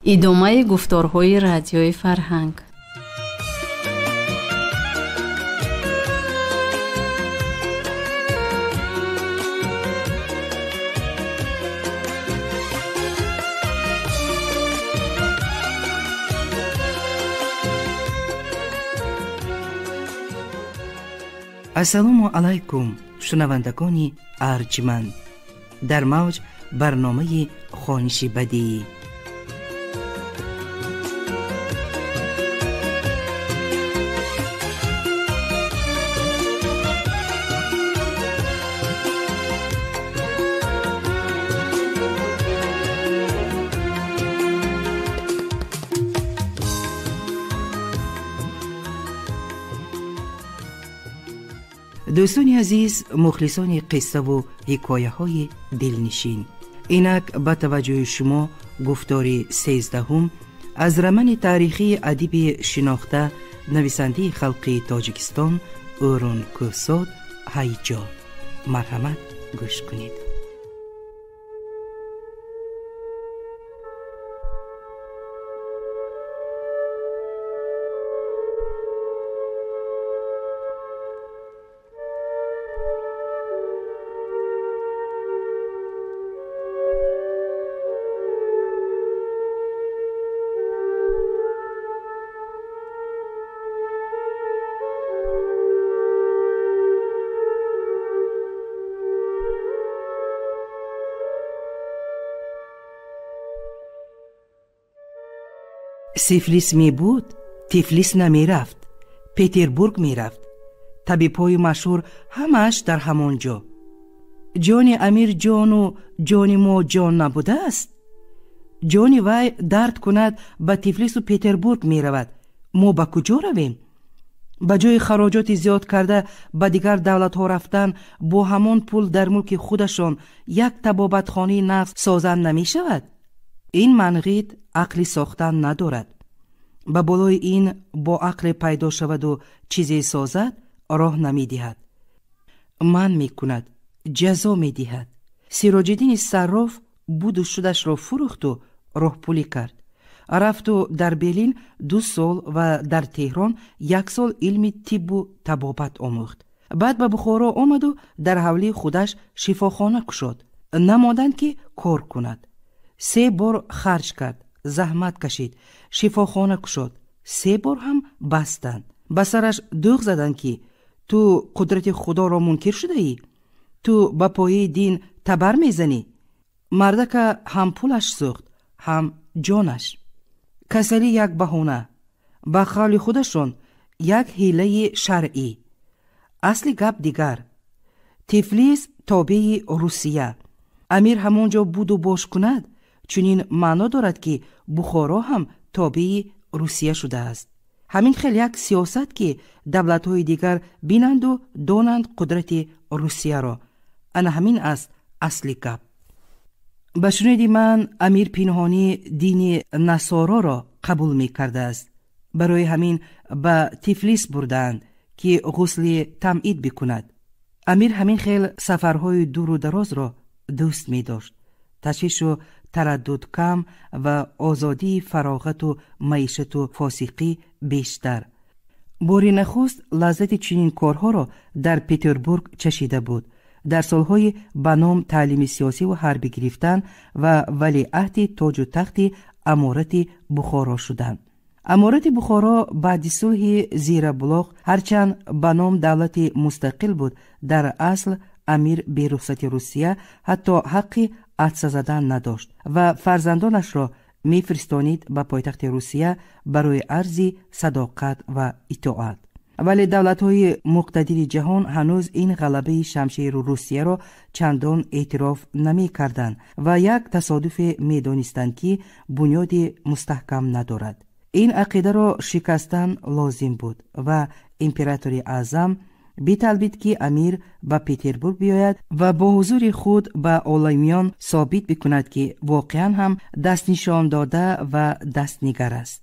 Идомаи гуфторҳои радиои фарҳанг. Ассалому алайкум, шунавандагони арҷманд. Дар мавҷ барномаи хониши бадиӣ. Дӯстони азиз, мухлисони қиссаву ҳикояҳои дилнишин, инак ба таваҷҷӯҳи шумо гуфтори 13-ҳум аз романи таърихии адиби шинохта, нависандаи халқи Тоҷикистон Ӯрун Кӯҳзод «Ҳайҷо». Марҳамат, гӯш кунед. Сифлис мебуд, Тифлис намерафт, Петербург мерафт. Табибҳои машҳур ҳамааш дар ҳамон ҷо. Ҷони амир ҷону ҷони мо ҷон набудааст? Ҷони вай дард кунад, ба Тифлису Петербург меравад. Мо ба куҷо равем? Ба ҷои хароҷоти зиёд карда ба дигар давлатҳо рафтан, бо ҳамон пул дар мулки худашон як табобатхонаи нафс созан намешавад? Ин манғит ақли сохтан надорад. Ба болои ин бо ақле пайдо шаваду чизе созад, роҳ намедиҳад. Ман мекунад, ҷазо медиҳад. Сироҷиддини Сарроф буду шудашро фурӯхту роҳпулӣ кард. Рафту дар Берлин 2 сол ва дар Теҳрон 1 сол илми тиббу табобат омӯхт. Баъд ба Бухоро омаду дар ҳавлии худаш шифохона кушод. Намоданд, ки кор кунад. 3 бор харҷ кард, заҳмат кашид, шифохона кушод. 3 бор ҳам бастанд. Ба сараш дӯғ заданд, ки ту қудрати Худоро мункир шудаӣ? Ту ба пояи дин табар мезанӣ? Мардака ҳам пулаш сӯхт, ҳам ҷонаш. Касалӣ як баҳона, ба қавли худашон як ҳилаи шаръӣ. Асли гап дигар. Тифлис тобеи Русия. Амир ҳамон ҷо буду бош кунад, чунин маъно дорад, ки Бухоро ҳам тобеи Русия шудааст. Ҳамин хел як сиёсат, ки давлатҳои дигар бинанду донанд қудрати Русияро. Ана ҳамин аст асли гап. Ба шуниди ман, амир пинҳонӣ дини насороро қабул мекардааст. Барои ҳамин ба Тифлис бурдаанд, ки ғусли тамъид бикунад. Амир ҳамин хел сафарҳои дуру дарозро дӯст медошт. Ташвишу тараддуд кам ва озодии фароғату маишату фосиқӣ бештар. Бори нахуст лаззати чунин корҳоро дар Петербург чашида буд. Дар солҳои ба ном таълими сиёсиву ҳарбӣ гирифтан ва валиаҳди тоҷу тахти аморати Бухоро шуданд. Аморати Бухоро баъди сулҳи Зирабулоқ ҳарчанд ба ном давлати мустақил буд, дар асл амир берухсати Русия ҳатто ҳаққи атса задан надошт ва фарзандонашро мефиристонид ба пойтахти Русия барои арзи садоқат ва итоат. Вале давлатҳои муқтадири ҷаҳон ҳанӯз ин ғалабаи шамшеру Русияро чандон эътироф намекарданд ва як тасодуфе медонистанд, ки бунёди мустаҳкам надорад. Ин ақидаро шикастан лозим буд ва императори аъзам биталбид, ки амир ба Петербург биёяд ва бо ҳузури худ ба оламиён собит бикунад, ки воқеан ҳам дастнишондода ва дастнигар аст.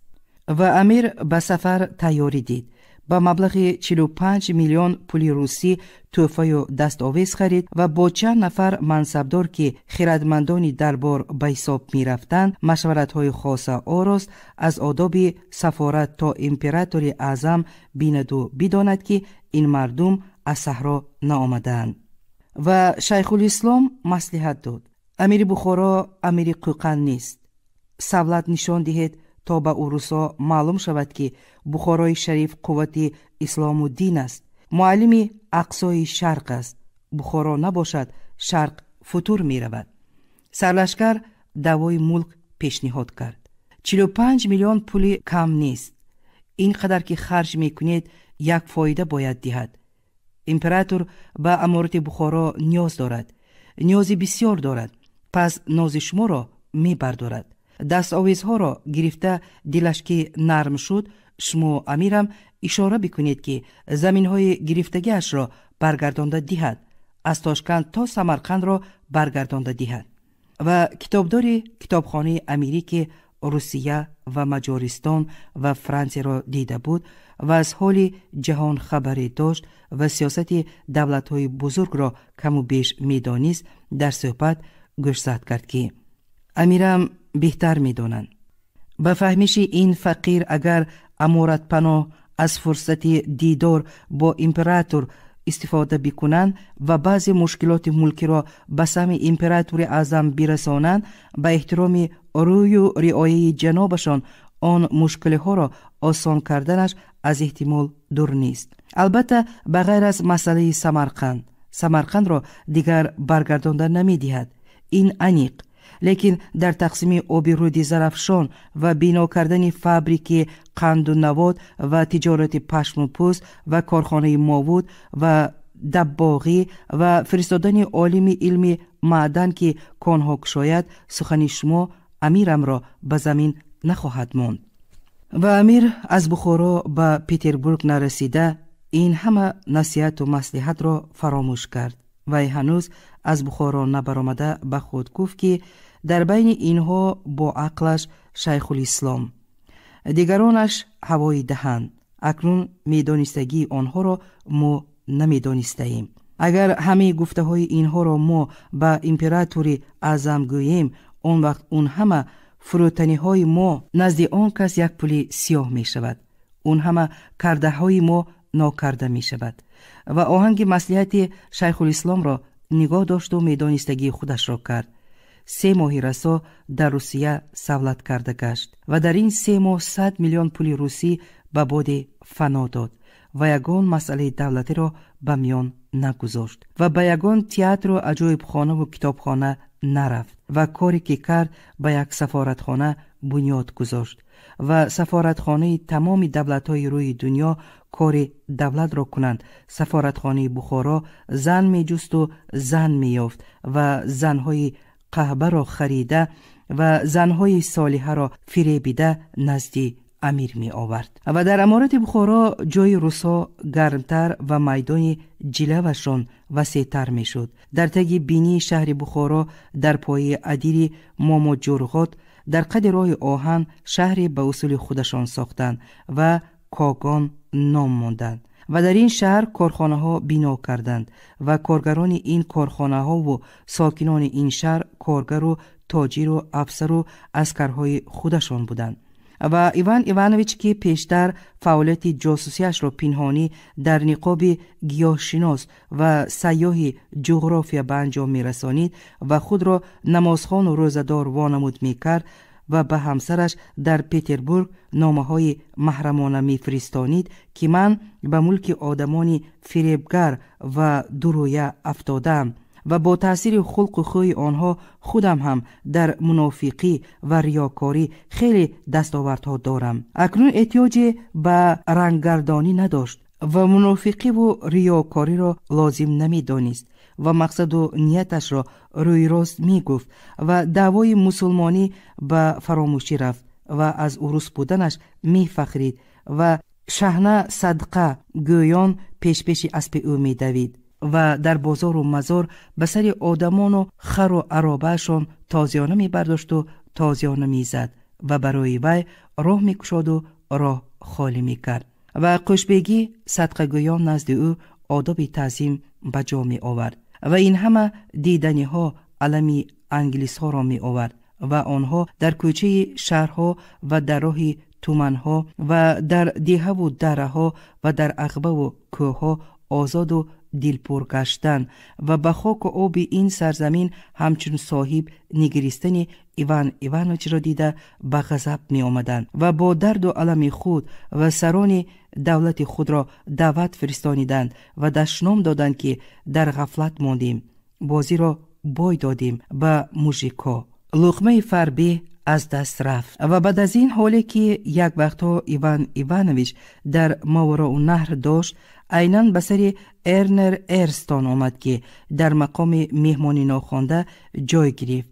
Ва амир ба сафар тайёрӣ дид. Ба маблағи 45 миллион пули русӣ тӯҳфаю дастовез харид ва бо чанд нафар мансабдор, ки хирадмандони дарбор ба ҳисоб мерафтанд, машваратҳои хоса орост аз одоби сафорат, то императори аъзам бинаду бидонад, ки ин мардум аз саҳро наомадаанд. Ва Шайхулислом маслиҳат дод: амири Бухоро амири Қӯқанд нест. Савлат нишон диҳед, то ба урусҳо маълум шавад, ки Бухорои шариф қуввати ислому дин аст, муаллими ақсои шарқ аст. Бухоро набошад, шарқ футур меравад. Сарлашкар даъвои мулк пешниҳод кард. 45 миллион пули кам нест. Ин қадар ки харҷ мекунед, як фоида бояд диҳад. Император ба аморати Бухоро ниёз дорад, ниёзи бисёр дорад. Пас нози шуморо мебардорад. Дастовезҳоро гирифта, дилаш ки нарм шуд, шумо амирам ишора бикунед, ки заминҳои гирифтагиашро баргардонда диҳад, аз Тошканд то Самарқандро баргардонда диҳад. Ва китобдори китобхонаи амирӣ, ки Русия ва Маҷористон ва Франсияро дида буд ва аз ҳоли ҷаҳон хабаре дошт ва сиёсати давлатҳои бузургро каму беш медонист, дар суҳбат гӯшзад кард, ки амирам беҳтар медонанд. Ба фаҳмиши ин фақир, агар аморатпаноҳ аз фурсати дидор бо император истифода бикунанд ва баъзе мушкилоти мулкиро ба саҳми императори аъзам бирасонанд, ба эҳтироми рӯю риояи ҷанобашон он мушкилиҳоро осон карданаш аз эҳтимол дур нест. Албатта, ба ғайр аз масъалаи Самарқанд. Самарқандро дигар баргардонда намедиҳад, ин аниқ. Лекин дар тақсими оби рӯди Зарафшон ва бино кардани фабрики қанду навод ва тиҷорати пашму пӯст ва корхонаи мовуд ва даббоғӣ ва фиристодани олими илми маъдан, ки конҳо кушояд, сухани шумо амирамро ба замин нахоҳад монд. Ва амир аз Бухоро ба Петербург нарасида ин ҳама насиҳату маслиҳатро фаромӯш кард. Вай ҳанӯз аз Бухоро набаромада ба худ гуфт, ки дар байни инҳо бо ақлаш Шайхулислом, дигаронаш ҳавои даҳан. Акнун медонистагии онҳоро мо намедонистаем. Агар ҳамаи гуфтаҳои инҳоро мо ба императори аъзам гӯем, он вақт он ҳама фурӯтаниҳои мо назди он кас як пули сиёҳ мешавад, он ҳама кардаҳои мо нокарда мешавад. Ва оҳанги маслиҳати Шайхулисломро нигоҳ дошту медонистагии худашро кард. 3 моҳи расо дар Русия савлат карда гашт ва дар ин 3 моҳ 100 миллион пули русӣ ба боди фано дод ва ягон масъалаи давлатиро ба миён нагузошт ва ба ягон театру аҷоибхонаву китобхона нарафт ва коре ки кард, ба як сафоратхона бунёд гузошт ва сафоратхонаи тамоми давлатҳои рӯи дунё кори давлатро кунанд. Сафоратхонаи Бухоро зан меҷусту зан меёфт ва занҳои қаҳбаро харида ва занҳои солиҳаро фиребида назди амир меовард. Ва дар аморати Бухоро ҷои русҳо гармтар ва майдони ҷилавашон васеътар мешуд. Дар таги бинии шаҳри Бухоро, дар пояи адири Момоҷурғот, дар қади роҳи оҳан шаҳре ба усули худашон сохтанд ва Когон ном монданд. Ва дар ин шаҳр корхонаҳо бино карданд ва коргарони ин корхонаҳову сокинони ин шаҳр коргару тоҷиру афсару аскарҳои худашон буданд. Ва Иван Иванович, ки пештар фаъолияти ҷосусиашро пинҳонӣ дар ниқоби гиёҳшинос ва сайёҳи ҷуғрофия ба анҷом мерасонид ва худро намозхону рӯзадор вонамуд мекард ва ба ҳамсараш дар Петербург номаҳои маҳрамона мефиристонид, ки ман ба мулки одамони фиребгар ва дурӯя афтодаам ва бо таъсири хулқу хӯи онҳо худам ҳам дар мунофиқӣ ва риёкорӣ хеле дастовардҳо дорам. Акнун эҳтиёҷе ба ранггардонӣ надошт ва мунофиқиву риёкориро лозим намедонист ва мақсаду нияташро рӯйрост мегуфт ва даъвои мусулмонӣ ба фаромӯшӣ рафт ва аз урус буданаш мефахрид ва шаҳна садқа гӯён пешпеши аспи ӯ медавид ва дар бозору мазор ба сари одамону хару аробаашон тозиёна мебардошту тозиёна мезад ва барои вай роҳ мекушоду роҳ холӣ мекард. Ва Қӯшбегӣ садқагӯён назди ӯ одоби таъзим ба ҷо меовард. Ва ин ҳама диданиҳо алами англисҳоро меовард ва онҳо дар кӯчаи шаҳрҳо ва дар роҳи туманҳо ва дар деҳаву дараҳо ва дар ағбаву кӯҳҳо озоду дилпур гаштан ва ба хоку оби ин сарзамин ҳамчун соҳиб нигаристани Иван Ивановичро дида ба ғазаб меомаданд ва бо дарду алами худ ва сарони давлати худро даъват фиристониданд ва дашном доданд, ки дар ғафлат мондем, бозиро бой додем ба мужикҳо. Луқмаи фарбеҳ аз даст рафт. Ва баъд аз ин ҳоле, ки як вақтҳо Иван Иванович дар Мавароуннаҳр дошт, айнан ба сари Эрнер Эрстон омад, ки дар мақоми меҳмони нохонда ҷой гирифт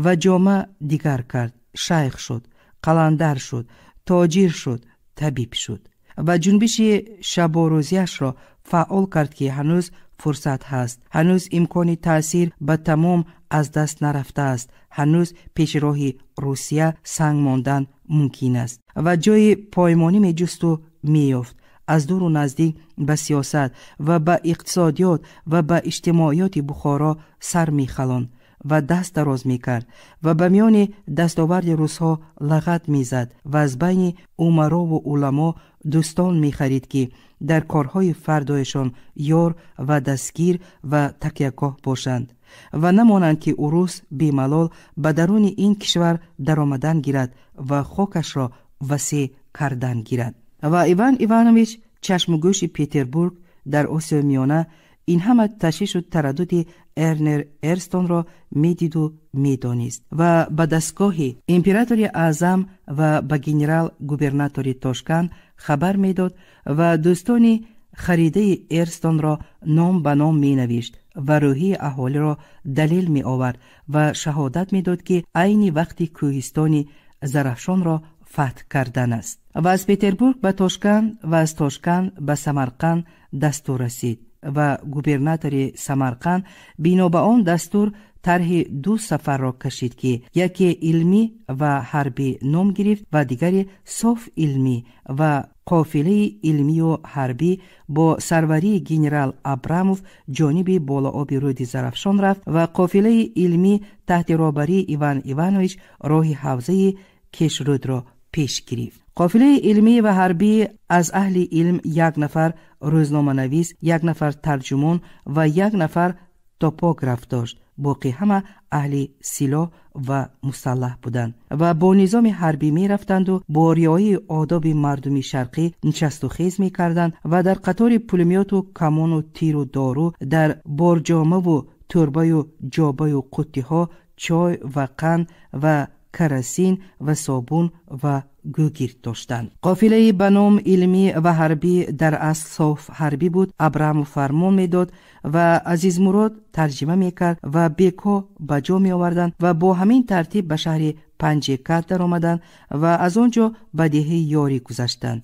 ва ҷома дигар кард, шайх шуд, қаландар шуд, тоҷир шуд, табиб шуд ва ҷунбиши шаборӯзиашро фаъол кард, ки ҳанӯз фурсат ҳаст, ҳанӯз имкони таъсир ба тамом аз даст нарафтааст, ҳанӯз пеши роҳи Русия санг мондан мумкин аст. Ва ҷои поймонӣ меҷусту меёфт. Аз дуру наздик ба сиёсат ва ба иқтисодиёт ва ба иҷтимоиёти Бухоро сар мехалонд ва даст дароз мекард ва ба миёни дастоварди русҳо лағат мезад ва аз байни умарову уламо дӯстон мехарид, ки дар корҳои фардояшон ёр ва дастгир ва такягоҳ бошанд ва намонанд, ки урус бемалол ба даруни ин кишвар даромадан гирад ва хокашро васеъ кардан гирад. Ва Иван Иванович, чашму гӯши Петербург дар Осиёи Миёна, ин ҳама ташвишу тараддуди Эрнер Эрстонро медиду медонист ва ба дастгоҳи императори аъзам ва ба генерал-губернатори Тошканд хабар медод ва дӯстони харидаи Эрстонро ном ба ном менавишт ва рӯҳии аҳолиро далел меовард ва шаҳодат медод, ки айни вақти кӯҳистони Зарафшонро фатҳ кардан аст. Ва аз Петербург ба Тошканд ва аз Тошканд ба Самарқанд дастур расид ва губернатори Самарқанд бино ба он дастур тарҳи ду сафарро кашид, ки яке илмӣ ва ҳарбӣ ном гирифт ва дигаре соф илмӣ. Ва қофилаи илмию ҳарбӣ бо сарварии генерал Абрамов ҷониби болооби рӯди Зарафшон рафт ва қофилаи илмӣ таҳти роҳбарии Иван Иванович роҳи ҳавзаи Кешрӯдро пеш гирифт. Қофилаи илмӣ ва ҳарбӣ аз аҳли илм як нафар рӯзноманавис, як нафар тарҷумон ва як нафар топограф дошт. Боқӣ ҳама аҳли силоҳ ва мусаллаҳ буданд ва бо низоми ҳарбӣ мерафтанду бо риояи одоби мардуми шарқӣ нишасту хез мекарданд ва дар қатори пулемёту камону тиру дору, дар борҷомаву тӯрбаю ҷобаю қуттиҳо чой ва қанд ва карасин ва собун ва гӯгирд доштанд. Қофилаи ба ном илмӣ ва ҳарбӣ дар асл соф ҳарбӣ буд. Абрамов фармон медод ва Азизмурод тарҷима мекард ва бекҳо ба ҷо меоварданд ва бо ҳамин тартиб ба шаҳри Панҷекат даромаданд ва аз он ҷо ба деҳаи Ёрӣ гузаштанд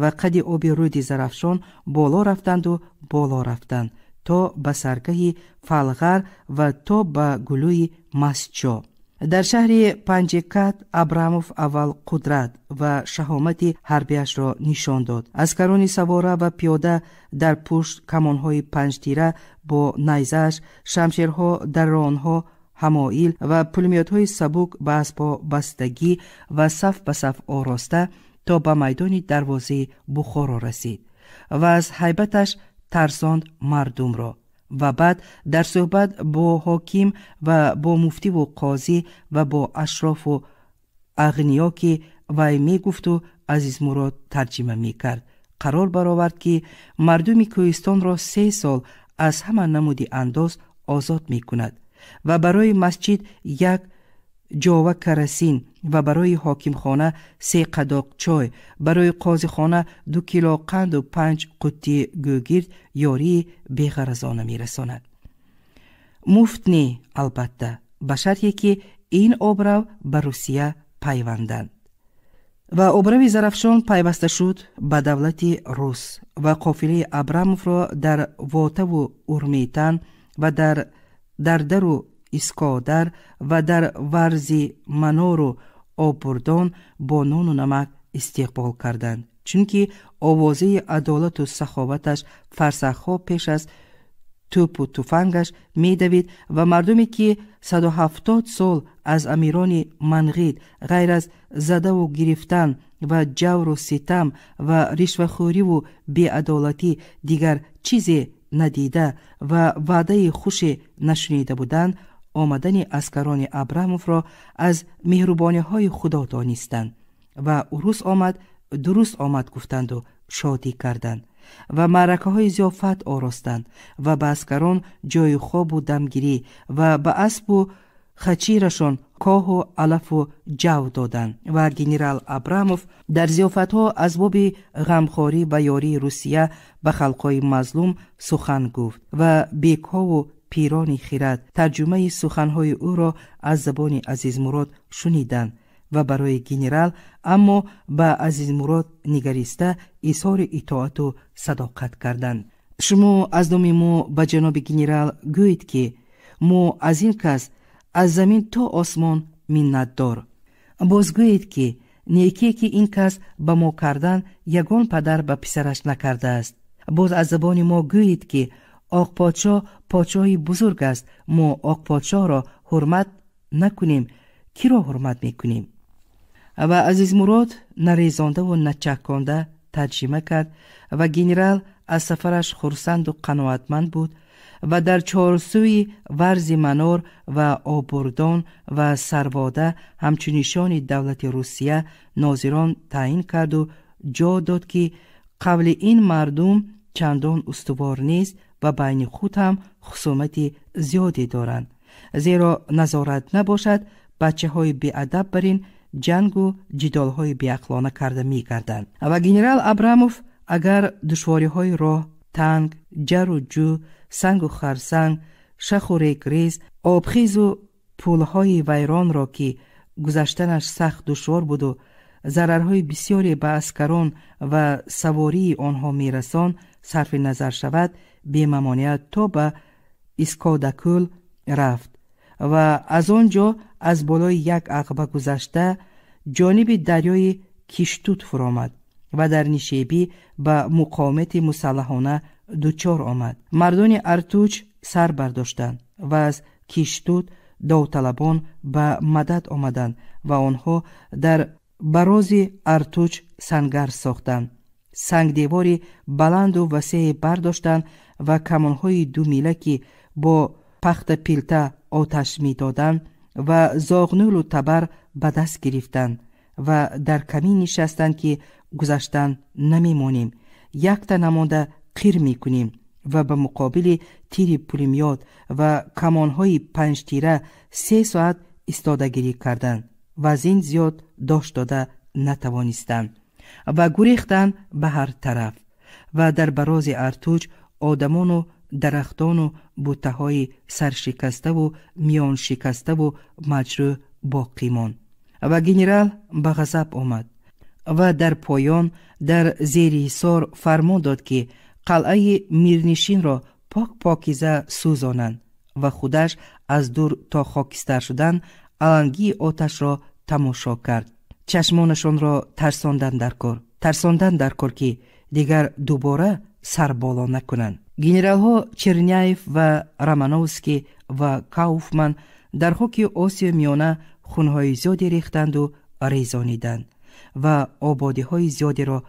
ва қади оби рӯди Зарафшон боло рафтанду боло рафтанд то ба саргаҳи Фалғар ва то ба гулӯи Масчо. Дар шаҳри Панҷекат Абрамов аввал қудрат ва шаҳомати ҳарбиашро нишон дод. Аскарони савора ва пиёда дар пушт, камонҳои панҷтира бо найзааш, шамшерҳо дар ронҳо ҳамоил ва пулемётҳои сабук ба аспҳо бастагӣ ва саф ба саф ороста то ба майдони дарвозаи Бухоро расид ва аз ҳайбаташ тарсонд мардумро. Ва баъд дар суҳбат бо ҳоким ва бо муфтиву қозӣ ва бо ашрофу ағниё, ки вай мегуфту Азизмурод тарҷима мекард, қарор баровард, ки мардуми кӯҳистонро 3 сол аз ҳама намуди андоз озод мекунад ва барои масҷид як ҷова карасин ва барои ҳокимхона се қадоқ чой, барои қозихона 2 кило қанду 5 қуттӣ гӯгирд ёрии беғаразона мерасонад. Муфт не, албатта, ба шарте ки ин обрав ба Русия пайванданд. Ва обрави Зарафшон пайваста шуд ба давлати рус ва қофилаи Абрамовро дар Вотаву Урметан ва дар Дардару Искодар ва дар Варзи Манору Оббурдон бо нону намак истиқбол карданд. Чунки овозаи адолату саховаташ фарсахҳо пеш аз тӯпу туфангаш медавид ва мардуме, ки 170 сол аз амирони манғит ғайр аз задаву гирифтан ва ҷавру ситам ва ришвахӯриву беадолатӣ дигар чизе надида ва ваъдаи хуше нашунида буданд, омадани аскарони Абрамовро аз меҳрубониҳои Худо донистанд ва урус омад, дуруст омад гуфтанду шодӣ карданд ва маъракаҳои зиёфат оростанд ва ба аскарон ҷойи хобу дамгирӣ ва ба аспу хачирашон коҳу алафу ҷав доданд. Ва генерал Абрамов дар зиёфатҳо аз боби ғамхорӣ ва ёрии Русия ба халқҳои мазлум сухан гуфт ва бекҳову пирони хирад тарҷумаи суханҳои ӯро аз забони Азизмурод шуниданд ва барои генерал, аммо ба Азизмурод нигариста, изҳори итоату садоқат карданд. Шумо аз номи мо ба ҷаноби генерал гӯед, ки мо аз ин кас аз замин то осмон миннатдор. Боз гӯед, ки некие, ки ин кас ба мо кардан, ягон падар ба писараш накардааст. Боз аз забони мо гӯед, ки Оқподшоҳ подшоҳи бузург аст. Мо Оқподшоҳро ҳурмат накунем, киро ҳурмат мекунем? Ва Азизмурод нарезондаву начаконда тарҷима кард ва генерал аз сафараш хурсанду қаноатманд буд ва дар чорсӯи варзи Манор ва Обурдон ва Сарвода ҳамчун нишони давлати Русия нозирон таъин карду ҷо дод, ки қавли ин мардум чандон устувор нест ва байни худ ҳам хусумати зиёде доранд, зеро назорат набошад, бачаҳои беадаб бар ин ҷангу ҷидолҳои беақлона карда мегарданд. Ва генерал Абрамов агар душвориҳои роҳ, танг, ҷару ҷӯ, сангу харсанг, шаху регрез, обхезу пулҳои вайронро, ки гузаштанаш сахт душвор буду зарарҳои бисёре ба аскарон ва савории онҳо мерасон, сарфи назар шавад, бемамониат то ба Искодакӯл рафт ва аз он ҷо аз болои як ақба гузашта ҷониби дарёи Киштут фуромад ва дар нишебӣ ба муқовимати мусаллаҳона дучор омад. Мардони Артуч сар бардоштанд ва аз Киштут довталабон ба мадад омаданд ва онҳо дар барози Артуч сангар сохтанд, сангдевори баланду васее бардоштанд ва камонҳои думила, ки бо пахта-пилта оташ медоданд, ва зоғнулу табар ба даст гирифтанд ва дар камин нишастанд, ки гузаштан намемонем, якта намонда қир мекунем, ва ба муқобили тири пулемёт ва камонҳои панҷтира 3 соат истодагирӣ карданд ва аз ин зиёд дошт дода натавонистанд ва гурехтанд ба ҳар тараф. Ва дар барози Артуч одамону дарахтону буттаҳои саршикаставу миёншикаставу маҷрӯҳ боқӣ монд. Ва генерал ба ғазаб омад ва дар поён дар зери ҳисор фармон дод, ки қалъаи Мирнишинро пок покиза сӯзонанд, ва худаш аз дур то хокистар шудан алангии оташро тамошо кард. Чашмонашонро тарсондан дар кор, тарсондан дар кор, ки дигар дубора сарболо накунанд. Генералҳо Черняев ва Романовский ва Кауфман дар хоки Осиёи Миёна хунҳои зиёде рехтанду резониданд ва ободиҳои зиёдеро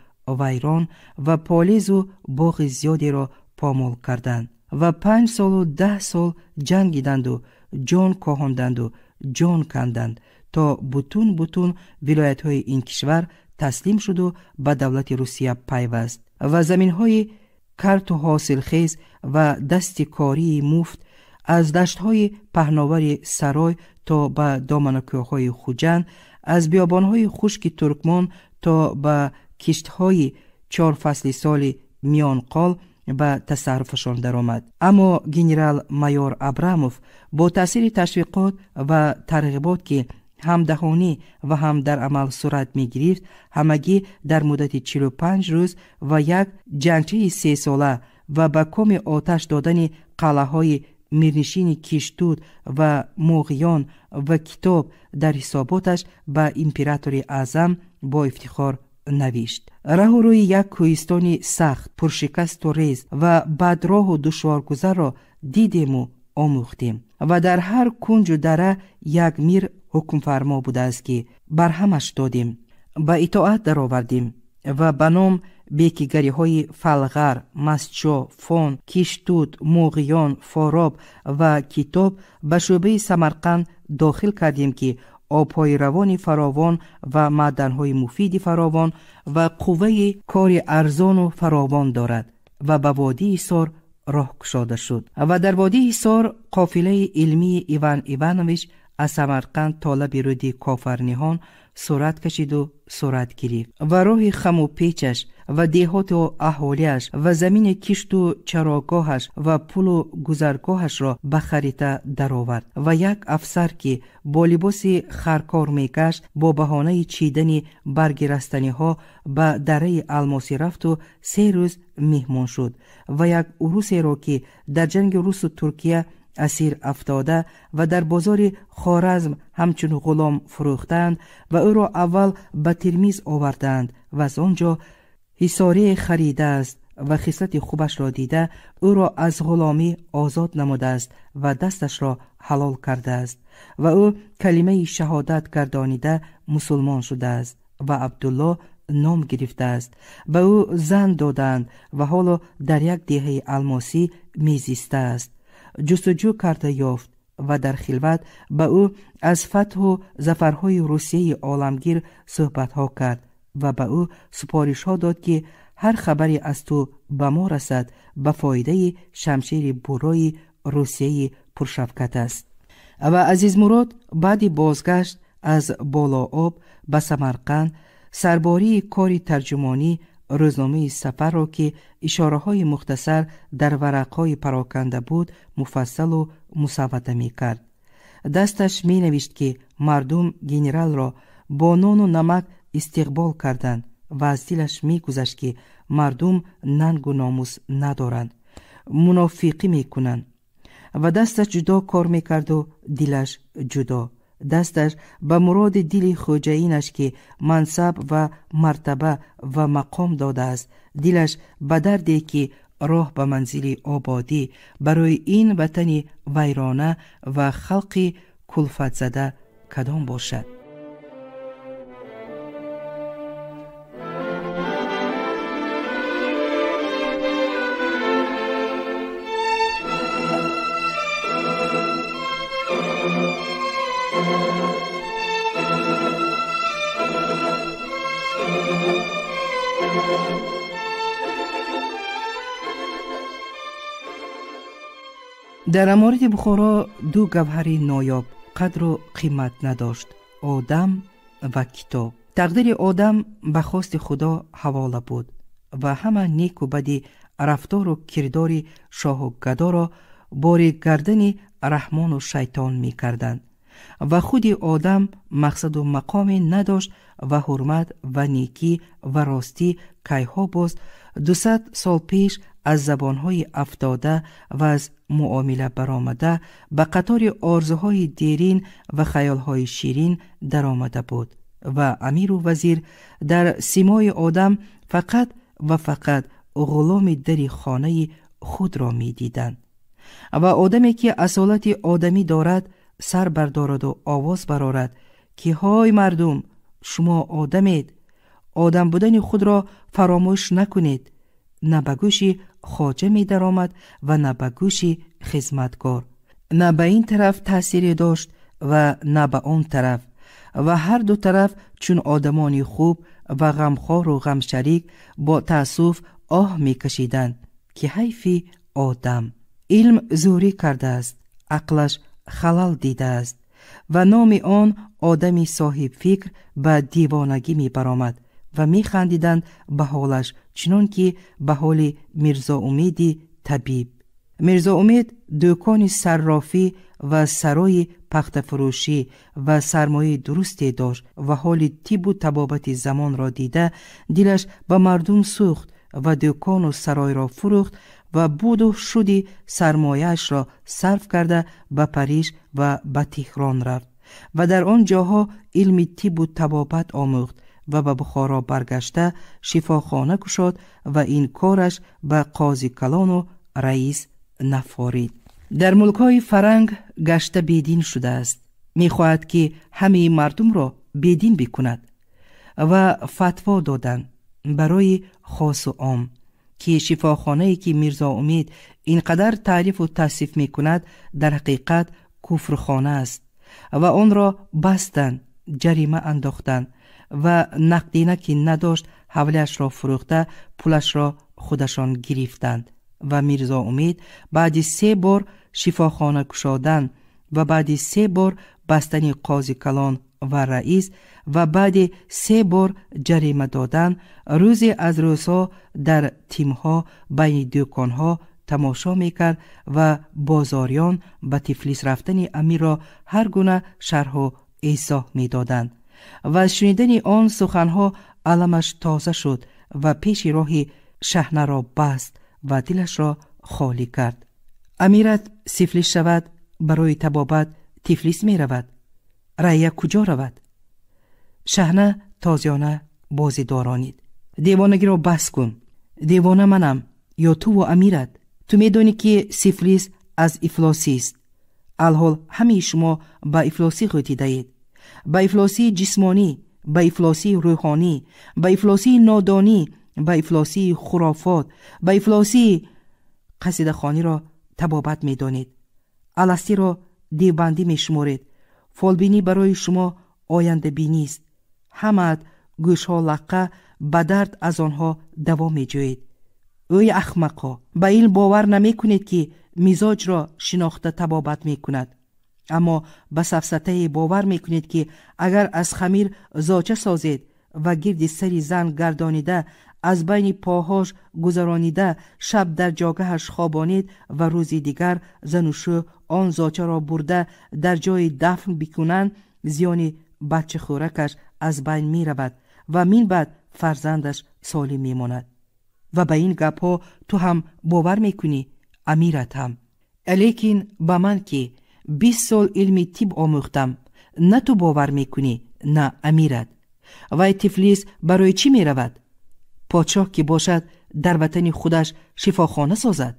вайрон ва полизу боғи зиёдеро помол карданд ва 5 солу 10 сол ҷангиданду ҷон коҳонданду ҷон канданд, то бутун бутун вилоятҳои ин кишвар таслим шуду ба давлати Русия пайваст ва заминҳои карту ҳосилхез ва дасти кории муфт аз даштҳои паҳновари Сарой то ба доманакӯҳҳои Хуҷанд, аз биёбонҳои хушки Туркмон то ба киштҳои чорфасли соли Миёнқол ба тасарруфашон даромад. Аммо генерал-майор Абрамов бо таъсири ташвиқот ва тарғибот, ки ҳам даҳонӣ ва ҳам дар амал сурат мегирифт, ҳамагӣ дар муддати 45 рӯз ва як ҷангчаи сесола ва ба коми оташ додани қалъаҳои мирнишини Киштуд ва Моғиён ва Китоб дар ҳисоботаш ба императори аъзам бо ифтихор Навишт: раҳу рӯи як кӯҳистони сахт, пуршикасту рез ва бадроҳу душворгузарро дидему омӯхтем ва дар ҳар кунҷу дара як мир ҳукмфармо будааст, ки барҳамаш додем, ба итоат даровардем ва ба ном бекигариҳои Фалғар, Масчо, Фон, Киштуд, Муғиён, Фороб ва Китоб ба шӯъбаи Самарқанд дохил кардем, ки обҳои равони фаровон ва маъданҳои муфиди фаровон ва қувваи кори арзону фаровон дорад. Ва ба водии Ҳисор роҳ кушода шуд. Ва дар водии Ҳисор қофилаи илмии Иван Иванович аз Самарқанд то лаби рӯди Кофарниҳон сурат кашиду сурат гирифт ва роҳи хаму печаш ва деҳоту аҳолиаш ва замини кишту чарогоҳаш ва пулу гузаргоҳашро ба харита даровард. Ва як афсар, ки бо либоси харкор мегашт, бо баҳонаи чидани барги растаниҳо ба дараи Алмосӣ рафту 3 рӯз меҳмон шуд ва як урусеро, ки дар ҷанги русу Туркия асир афтода ва дар бозори Хоразм ҳамчун ғулом фурӯхтаанд ва ӯро аввал ба Термиз овардаанд ва аз он ҷо ҳисорие харидааст ва хислати хубашро дида, ӯро аз ғуломӣ озод намудааст ва дасташро ҳалол кардааст ва ӯ калимаи шаҳодат гардонида мусулмон шудааст ва Абдулло ном гирифтааст. Ба ӯ зан додаанд ва ҳоло дар як деҳаи Алмосӣ мезистааст, ҷустуҷӯ карда ёфт ва дар хилват ба ӯ аз фатҳу зафарҳои Русияи оламгир суҳбатҳо кард ва ба ӯ супоришҳо дод, ки ҳар хабаре аз ту ба мо расад, ба фоидаи шамшери буррои Русияи пуршавкат аст. Ва Азизмурод баъди бозгашт аз Болооб ба Самарқанд сарбории кори тарҷумонӣ рӯзномаи Сафарро, ки ишораҳои мухтасар дар варақҳои пароканда буд, муфассалу мусаввада мекард. Дасташ менавишт, ки мардум генералро бо нону намак истиқбол карданд ва аз дилаш мегузашт, ки мардум нангу номус надоранд, мунофиқӣ мекунанд. Ва дасташ ҷудо кор мекарду дилаш ҷудо. Дасташ ба муроди дили хоҷаинаш, ки мансаб ва мартаба ва мақом додааст, дилаш ба дарде, ки роҳ ба манзили ободӣ барои ин ватани вайрона ва халқи кулфатзада кадом бошад. Дар аморати Бухоро ду гавҳари ноёб қадру қимат надошт: одам ва китоб. Тақдири одам ба хости Худо ҳавола буд ва ҳама неку бади рафтору кирдори шоҳу гадоро бори гардани Раҳмону Шайтон мекарданд. Ва худи одам мақсаду мақоме надошт ва ҳурмат ва некӣ ва ростӣ кайҳо боз 200 сол пеш аз забонҳои афтода ва аз муомила баромада, ба қатори орзуҳои дерин ва хаёлҳои ширин даромада буд. Ва амиру вазир дар симои одам фақат ва фақат ғуломи дари хонаи худро медиданд. Ва одаме, ки асолати одамӣ дорад, сар бардораду овоз барорад, ки ҳой мардум, шумо одамед, одам будани худро фаромӯш накунед, на ба гӯши хоҷа медаромад ва на ба гӯши хизматкор, на ба ин тараф таъсире дошт ва на ба он тараф. Ва ҳар ду тараф чун одамони хуб ва ғамхору ғамшарик бо таассуф оҳ мекашиданд, ки ҳайфи одам, илм зӯрӣ кардааст, ақлаш халал дидааст ва номи он одами соҳибфикр ба девонагӣ мебаромад ва механдиданд ба ҳолаш, чунон ки ба ҳоли Мирзоумеди табиб. Мирзоумед дӯкони саррофӣ ва сарои пахтафурӯшӣ ва сармояи дурусте дошт ва ҳоли тиббу табобати замонро дида, дилаш ба мардум сӯхт ва дӯкону саройро фурӯхт ва буду шуди сармояашро сарф карда, ба Париж ва ба Теҳрон рафт ва дар он ҷоҳо илми тиббу табобат омӯхт. ва ба Бухоро баргашта шифохона кушод ва ин кораш ба қозикалону раис нафорид. Дар мулкҳои фаранг гашта бедин шудааст. Мехоҳад, ки ҳамаи мардумро бедин бикунад ва фатво доданд барои хосу ом, ки шифохонае, ки Мирзо Умид ин қадар таърифу тавсиф мекунад, дар ҳақиқат куфрхона аст ва онро бастанд, ҷарима андохтанд ва нақдина ки надошт, ҳавлиашро фурӯхта, пулашро худашон гирифтанд. Ва Мирзо Умид баъди се бор шифохона кушодан ва баъди се бор бастани қозикалон ва раис ва баъди се бор ҷарима додан, рӯзе аз рӯзҳо дар тимҳо байни дӯконҳо тамошо мекард ва бозориён ба Тифлис рафтани амирро ҳар гуна шарҳу эзоҳ медоданд ва аз шунидани он суханҳо аламаш тоза шуд ва пеши роҳи шаҳнаро баст ва дилашро холӣ кард. Амират сифлис шавад, барои табобат Тифлис меравад, раъя куҷо равад? Шаҳна тозиёна бозӣ доронид: девонагиро бас кун. Девона манам ё туву амират? Ту медонӣ, ки сифлис аз ифлосист. Алҳол ҳамаи шумо ба ифлосӣ ғӯтидаед, ба ифлосии ҷисмонӣ, ба ифлосии рӯҳонӣ, ба ифлосии нодонӣ, ба ифлосии хурофот, ба ифлосии қасидахониро табобат медонед, аластиро девбандӣ мешуморед. Фолбинӣ барои шумо ояндабинист. Ҳамаат гӯшҳо лаққа ба дард аз онҳо даво меҷӯед. Ӯй ахмақо, ба ин бовар намекунед, ки мизоҷро шинохта табобат мекунад, аммо ба сафсатае бовар мекунед, ки агар аз хамир зоча созед ва гирди сари зан гардонида, аз байни поҳош гузаронида, шаб дар ҷогаҳаш хобонед ва рӯзи дигар зану шӯ он зочаро бурда дар ҷои дафн бикунанд, зиёни бачахӯракаш аз байн меравад ва минбаъд фарзандаш солим мемонад. Ва ба ин гапҳо ту ҳам бовар мекунӣ, амират ҳам. Лекин ба ман, ки 20 сол илми тиб омӯхтам, на ту бовар мекунӣ, на амират. Вай Тифлис барои чӣ меравад? Подшоҳ ки бошад, дар ватани худаш шифохона созад.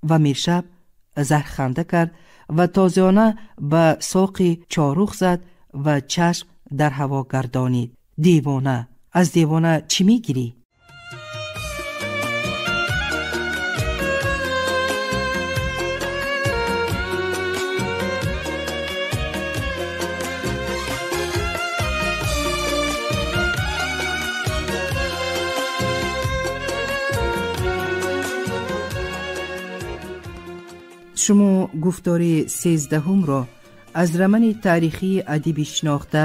Ва Миршаб зарханда кард ва тозиёна ба соқи чорух зад ва чашм дар ҳаво гардонид: девона, аз девона чӣ мегирӣ? Шумо гуфтори 13-ҳумро аз романи таърихии адиби шинохта,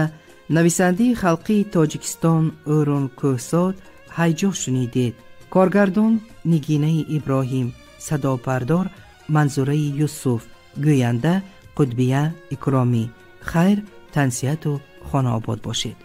нависандаи халқии Тоҷикистон Ӯрун Кӯҳзод «Ҳайҷо» шунидед. Коргардон Нигинаи Иброҳим, садобардор Манзураи Юсуф, гӯянда Қудбия Икромӣ. Хайр, тансиҳату хонаобод бошед.